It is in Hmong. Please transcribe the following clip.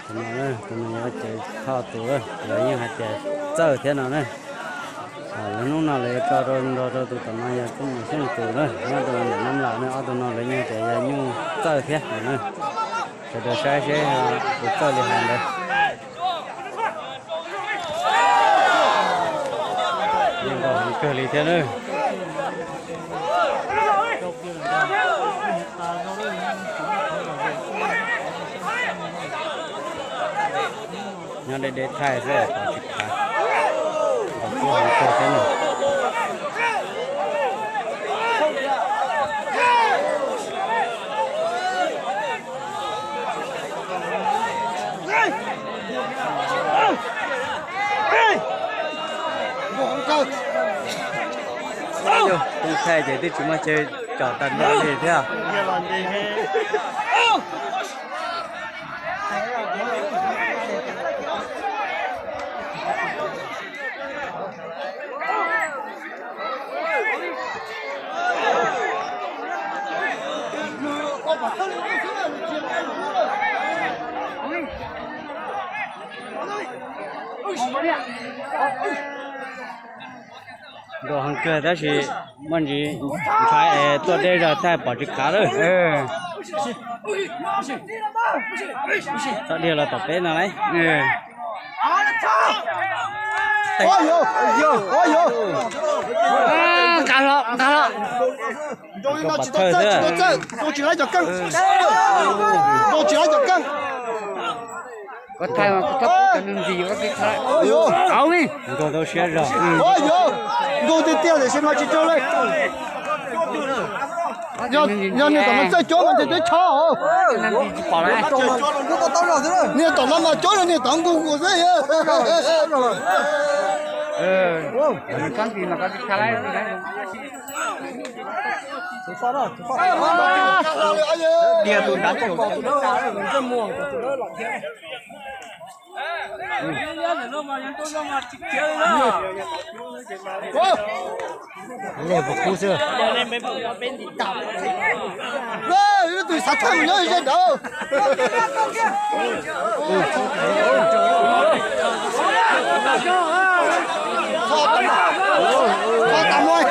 Tus no, tus no yog cev thoj tus, lawv yeej hais tias txawj thiab no na. Lawv hnub no lawv yuav tso rau nrog rau tus tom no yog Txooj Mus Xyooj tus na, nyob rau ntawm Nab Lam na, ob tug no lawv yeej tias yog nyuj txawj thiab no na. Sawv daws saib seb puas txawj li hais ntawd. Yeej nkauj heev kawg li thiab na. Nyob deb deb thaij xwb pom tsis khav. Nkauj heev kawg thiab na. Yog too thaij ces twb tsis muaj chaw tsom tag nrho li thiab. Nkauj heev kawg tab sis muaj ntsis ntshai es tuaj deb zog thaij pom tsis khav lawm. Txhob dhia los tom peb no lauj. Nqa hlo, nqa hlo. Nkauj pom thawj xwb. Nkauj tsis laib cov keej. Nkauj tsis laib cov keej. Koj thaij mas koj txhob pub cov neeg ntxim, koj tsis thaij. Au, nkauj tau siab zog. Nkauj tiag tiag tiam sis mas tsis raug li. Yog niag tom no txawj cuab mas ntshe twb chob. Niag tom no mas cuab rau niag tod nkaus nkaus xwb. Tus xav thaj mus nyob ze ntawd. Kho tas mus,